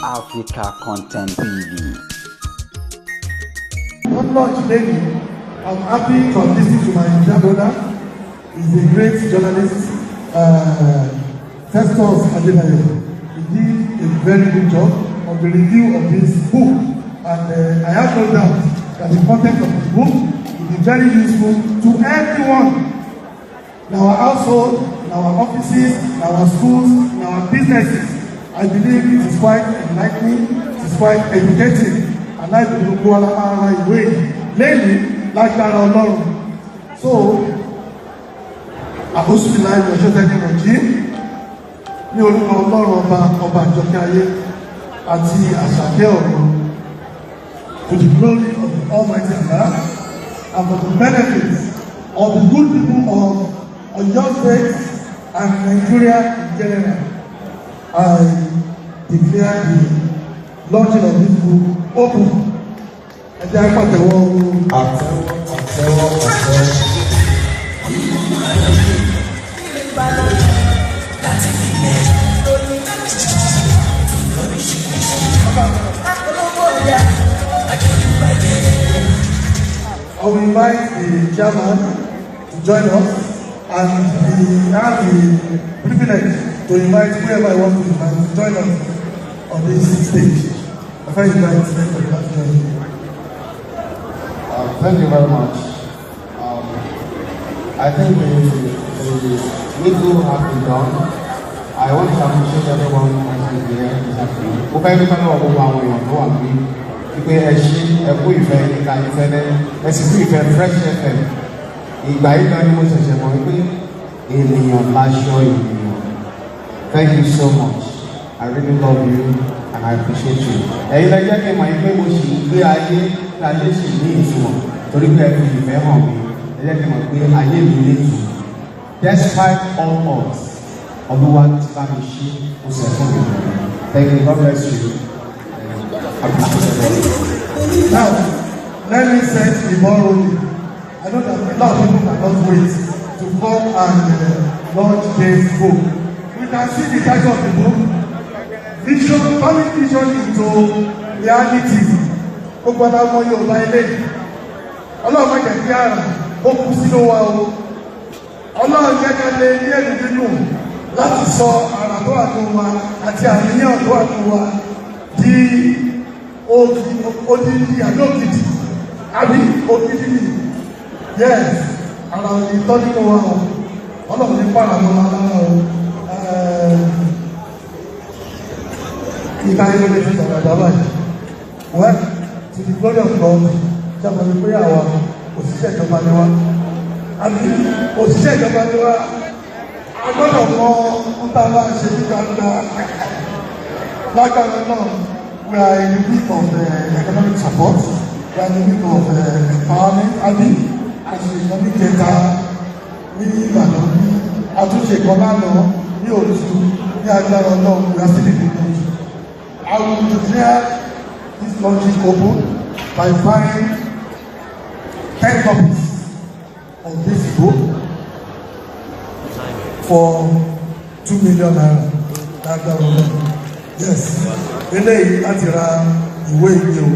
Africa Content TV. One launch lady, I'm happy to have listened to my dear brother. He's a great journalist, Festus Adebayo. He did a very good job of the review of this book, and I have no doubt that the content of the book will be very useful to everyone in our household, in our offices, in our schools, in our businesses. I believe it is quite enlightening, it is quite educating, and I believe gbogbo wa la máa ra ìwé yìí lẹ́yìn lágbára Ọlọ́run. So, àkóso ìlà ìrọ̀ṣẹ́ tẹ́lẹ̀ rọ̀jí ní orúkọ Ọlọ́run ọba ọba àjọkẹ́ ayé àti àṣàkẹ́ ọ̀run, to the glory of the Almighty Allah and for the benefit of the good people of Oyo State and Nigeria in general, I declare the launching of this book open. Ẹ jẹ́ pàtẹ́wọ́. Àtẹ́wọ́, àtẹ́wọ́, àtẹ́wọ́. I will invite the chairman to join us, and we have the privilege to invite whoever I want to invite to join us on this stage. I first invite them to join. Thank you very much. I think the little has been done. I want to appreciate everyone present here this afternoon. Mo fẹ́ dúpẹ́ lọ́wọ́ gbogbo àwọn èèyàn tó wà níbí wípé ẹ ṣe, ẹ kú ìfẹ́ Yínká Ayéfẹ́lẹ́, ẹ sì kú ìfẹ́ Fresh FM. Ìgbà yìí kan ni mo ṣẹ̀ṣẹ̀ mọ̀ wípé ènìyàn láṣọ ènìyàn. Thank you so much. I really love you and I appreciate you. Ẹ̀yin lẹ jẹ́ kí n mọ̀ pé mo sì ń gbé ayé, pé ayé sì ní ìtumọ̀, torí pé ẹ fi ìfẹ́ hàn mí. Ẹ jẹ́ kí n mọ̀ pé ayé mi ní ìtumọ̀. Despite all odds, Olúwa ti bá mi ṣe, ó sì fún mi. Thank you. God bless you. Appreciate it. Now, let me set the ball rolling. I know that a lot of people cannot wait to come and launch this book. We can see the title of the book, Vision, Turning Vision into Reality. Gbogbo ọ̀nà ọmọ Yorùbá ilé. Ọlọ́run má jẹ́ kí àrà ó kú sínú wa o. Ọlọ́run jẹ́ ká lè ní ẹ̀mí nínú láti sọ àrà tó wà nínú wa àti àníyàn tó wà nínú wa di odidi àbí ògidì àbí ògidì ni. Yes, ara òní tọ́ nínú wa o. Ọlọ́run ní pàrọ̀ mọ́ wa lára o. Ìka ilé lè fi sọ̀rọ̀ àdábà yìí. Well, to the glory of God, ṣé àwọn ẹni pé àwa òṣìṣẹ́ ìjọba ni wá? Àbí òṣìṣẹ́ ìjọba ni wá? A gbọ́dọ̀ mọ ohun tá a bá ṣe ní gbangba. Lágbára náà, we are in the week of economic support, we are in the week of empowerment, àbí àṣe ìkan níjẹta ní Ìbàdàn ní àtúnṣe kan lánàá ní Òtù ní agbára náà, we are still in the mood. I will declare this launching open by buying 10 copies of this book for ₦2 million. Lágbára náà. Yes, eléyìí láti ra ìwé ìwé o.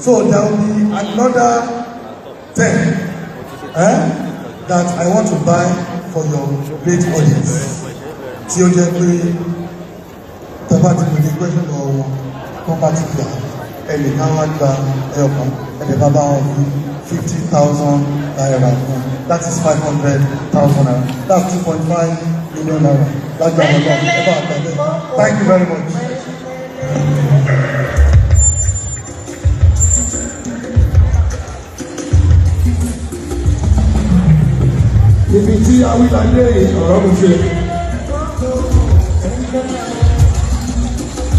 So there will be another 10 that I want to buy for your great audience. Tí ó jẹ́ pé tẹ́bá ti pèlè question lọ́wọ́ wọn, tó bá ti gbà, ẹnìkan wá gba ẹyọkan, ẹnìkan bá wọn fi ₦50,000 kún. That is ₦500,000. That's ₦2.5 million. Lágbára náà, ẹ bá gbà bẹ́ẹ̀. Thank you very much. Ibi tí awíládé ọ̀rọ̀ mi ṣe.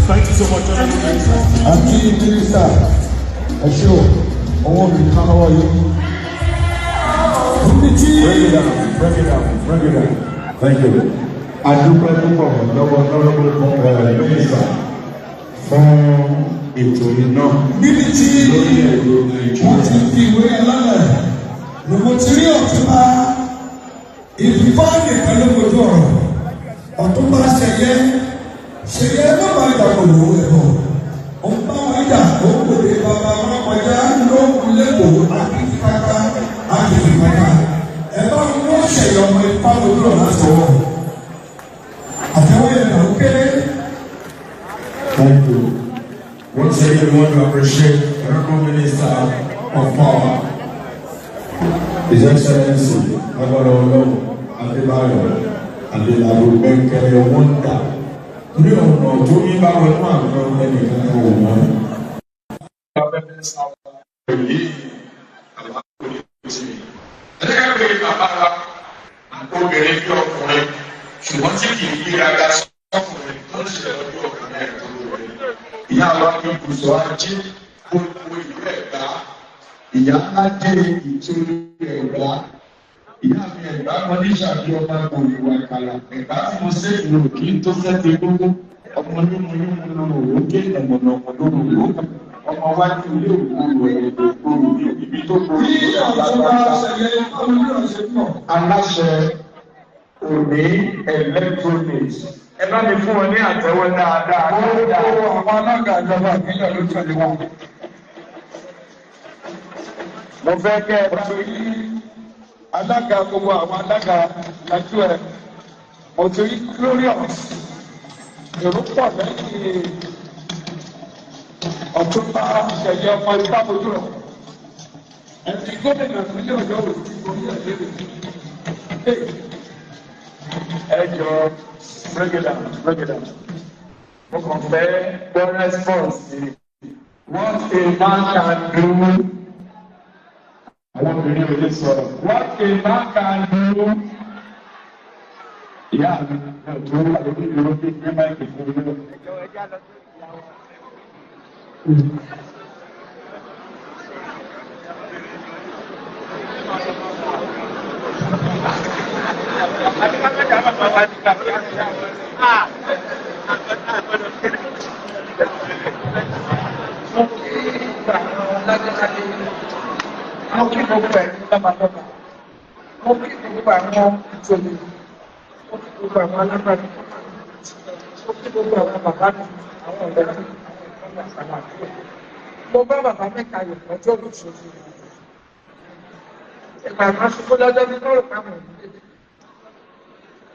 Thank you so much, Honourable Minister. Àti mínísítà, ẹ ṣé o, ọwọ́ mi ká lọ́wọ́ yìí. Ibi tí Bring it down, bring it down, bring it down. Thank you. A dúpẹ́ púpọ̀ lọ́wọ́ Honourable Minister fún ètò yìí náà Níbi tí lórí ẹ̀rọ wọ́n ti Nàìjíríà. fi ìwé ẹ lọ́lẹ̀ ni mo ti rí Ọ̀túnba ìfipá nìkan ló mojú ọ̀rọ̀. Ọ̀túnba Ṣẹ̀yẹ, Ṣẹ̀yẹ ló máa dàgbòrò ẹ̀bọ̀. Ṣẹ̀yẹ ọmọ Ifámojúrọ̀ láti ọwọ́. Àtẹ̀wé ẹ̀ ló kéré. Thank you. Once again, we want to appreciate the Honorable Minister of Power, His Excellency Agbára Ọlọ́run Adébáyọ̀ Adélabú Bẹ́ńkẹ́lẹ́ Wọ́ndà. Torí ọ̀nà tó ní bá wọnú àgbọn ẹnìkan kan wò wọ́n. Yìí ẹ̀ka pé bàbá wa, obìnrin bí ọkùnrin, ṣùgbọ́n tí kì í gbéraga sọ́kùnrin tó ń ṣe lọ́jọ́ ọkùnrin ẹ̀ tó lóore. Ìyá wa ní ibùsọ̀ ajé gbogbo ìlú Ẹ̀gbá, ìyá ńlá dé ìtòrí Ẹ̀gbá. Ìyá mi Ẹ̀gbá kan ní ṣàbí ọmọ òyìnbó àkàlà. Ẹ̀gbá tí mo ṣe ìlú kì í tó sẹ́tẹ̀ gbogbo. Ọmọ yúnmu yúnmu lóru òkè ẹ̀mọ̀nà ọmọ lóru òkè. Ọmọ wájú ilé òkúrò ẹ̀ẹ́dẹ̀ òkúrò ibi tó kúrò Bí Ọ̀túnba Ṣẹ̀yẹ Ifámojúrọ̀ ṣe ń bọ̀. Aláṣẹ Òní Electronics. Ẹ bá mi fún wọn ní àtẹ́wọ́ dáadáa. Gbogbo àwọn alága ìjọba ìpínlẹ̀ ló tẹ̀lé wọn. Mo fẹ́ kẹ́ ẹ bá Mo ti rí alága, gbogbo àwọn alága lájú ẹ̀. Mo ti rí Glorious. Èrò pọ̀ lẹ́yìn Ọ̀túnba Ṣẹ̀yẹ ọmọ Ifámojúrọ̀. Ẹni gómìnà ìpínlẹ̀ Ọ̀yọ́ ò sí orí ẹ̀ lérè. Ẹ jọ, break it down, break it down. Mo kàn fẹ́ gbọ́ response ni. What a man can do. Àwọn obìnrin ò lè sọ̀rọ̀. What a man can do. Ìyá mi náà tó wà lórí ìlú bí gbé máìkì fún mi náà. Mo kí àwọn lájọ́lájọ́, mo kí gbogbo ẹ̀yin lọ́balọ́ba, mo kí gbogbo àwọn ìjòyè, mo kí gbogbo àwọn alágbàdo, mo kí gbogbo àwọn bàbá mi, àwọn ọ̀rẹ́ mi, àwọn ẹ̀gbọ́n mi àtàwọn àbúrò. Mo bá bàbá mẹ́ta yọ̀ lọ́jọ́ òṣèlú. Ìgbà kan ṣubú lọ́jọ́ bí wọ́n rò pé àwọn òbí lè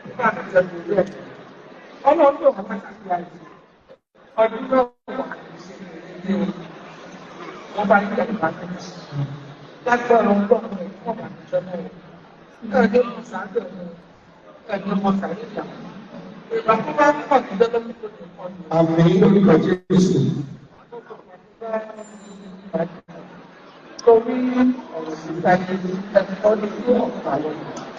nígbà tó jẹ́ lórí ẹ̀. Ọlọ́run tó wọ́n láti láyé ọdún 10 ní o. Wọ́n bá nílẹ̀ ìbátan lágbára Ọlọ́run ẹ̀ fún ọ̀bà àtijọ́ náà rẹ̀. Ẹ̀ẹ́dẹ́ mọ̀ sáájú ẹ̀ ẹ̀ẹ́dẹ́ mọ̀ sáájú ìjà. Ìgbà tó bá ń pọ̀ ní lọ́dọ́ tó ní ọdún. Àmín lórúkọ Jésù. Torí ọ̀rọ̀ síta ní ẹ̀kọ́ ní fún ọ̀pọ̀ àwọn ènìyàn.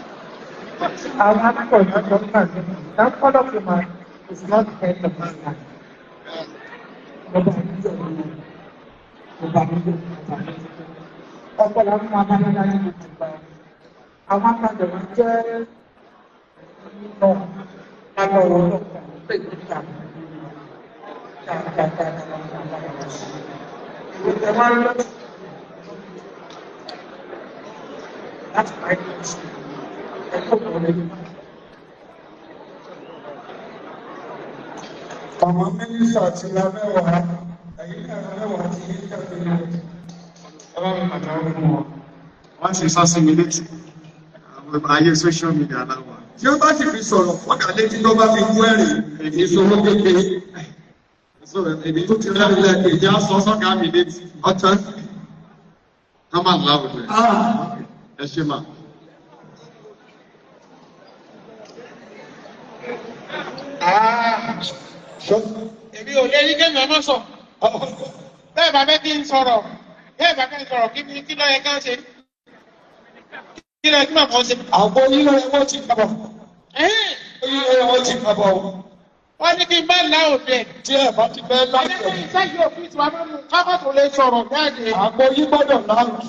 Àwọn akẹ́kọ̀ọ́ ìdájọ́ ń gbàgbé that part of your mind is not the end of his life. Ọba àdúgbò mi, ọba àdúgbò, ọba àdúgbò. Ọ̀pọ̀ làwọn máa bá yára ní gbogbo ìgbà. Àwọn akẹ́kọ̀ọ́ jẹ́ náà lábẹ́ ọ̀rọ̀ náà pé níta dáadáa. Ìwé máa ń lọ láti máa ń lọ sí ẹ̀kọ́ kan lẹ́yìn. Àwọn mínísítà ti la mẹ́wàá, ẹ̀yin náà mẹ́wàá ti yí kẹ́kọ̀ọ́ ní. Ẹ bá mi pàtàkì fún wọn. Wọ́n ti sọ sí mi létí. Ayé social media láwà. Tí ó bá sì fi sọ̀rọ̀ fọ́kà létí tó bá fi wú ẹ̀rìn, ìṣòro kékeré. So èmi Tó ti rẹ́ lẹ́ẹ̀kejì. Ìjà sọ sọ́gà mi létí. Ọ̀tán. Ká má láwùjọ. Ẹ ṣe mà. Èmi ò lè rí kémi ọmọ sọ. Bẹ́ẹ̀ bá fẹ́ kí n sọ̀rọ̀, bẹ́ẹ̀ bá fẹ́ kí n sọ̀rọ̀, kí ni kí ló yẹ ká ṣe? Kí ló yẹ kí màmá ṣe? Àgbo yín ló yẹ wọ́n ti kàbọ̀. Yín ló yẹ wọ́n ti kàbọ̀. Wọ́n ní kí n bá là òde. Tí ẹ bá ti fẹ́ láti Ẹgbẹ́ iṣẹ́ yóò fi tiwa máa mú káfọ́ tó lè sọ̀rọ̀ jáde. Àgbo yín gbọ́dọ̀ láwùjọ.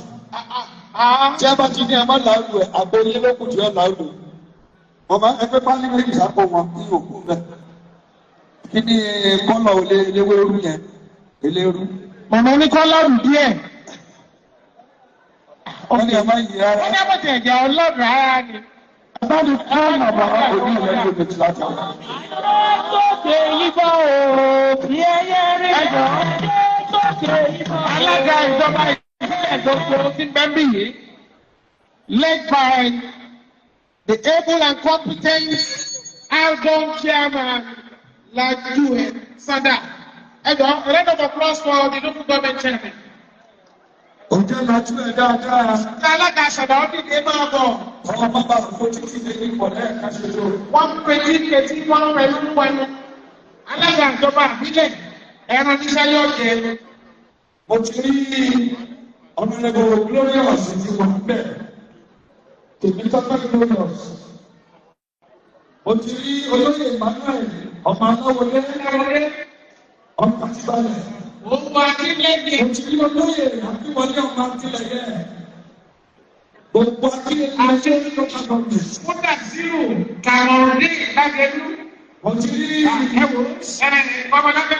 Tí ẹ bá ti ní ẹ má láwùjọ ẹ̀, àgbo yín ló kù tí ẹ láwùjọ. Màmá ẹgbẹ́ pálí méjì sápò wọn ní òkú bẹ́ẹ̀. Kí ni kọ́lọ̀ eléwéru yẹn? Eléru. Màmá ní kọ́ lọ́rùn díẹ̀. Wọ́n ní ẹ má yí rárá. Wọ́n dábọ̀ tẹ̀ jẹ́ ọlọ́run rárá ni. Bá mi kọ́ màmá òní ìlẹ́yìn òní ti láti àwọn. Sókè yíbọn o, bí ẹyẹ rí ẹjọ́. Sókè yíbọn. Alága ìjọba ìbílẹ̀ gbogbo tí ń bẹ́ ń bì yìí, led by The able and competent outgoing chairman, Lajue Sada. Ẹ jọ̀ọ́, a round of applause for the local government chairman. Òjò lajú ẹ dáadáa. Kí alága Ṣàdá ó dìde máa bọ̀. Ọmọ bàbá fojú ti lè ní pọ̀ lẹ́ẹ̀kan ṣoṣo. Wọ́n ń petí petí, wọ́n ń pẹ̀lú pẹ̀lú. Alága ìjọba àbílẹ̀ ẹran níṣẹ́ yóò jẹ. Mo ti rí Honourable Glorious ti wà bẹ́ẹ̀. Tèmítọ́pẹ́ Glorious. Mo ti rí olóyè Emmanuel ọmọ aláwọlé ọmọ àtibálẹ̀. Òun akílẹ̀dẹ̀. Mo ti rí olóyè Akíwọlé ọmọ Akílẹ̀yẹ. Gbogbo Akílẹ̀yẹ Àti local government. Kódà zero Kàrọ̀dé Lágẹ̀lú. Mo ti rí Ẹ wo ẹ Babalábẹ́.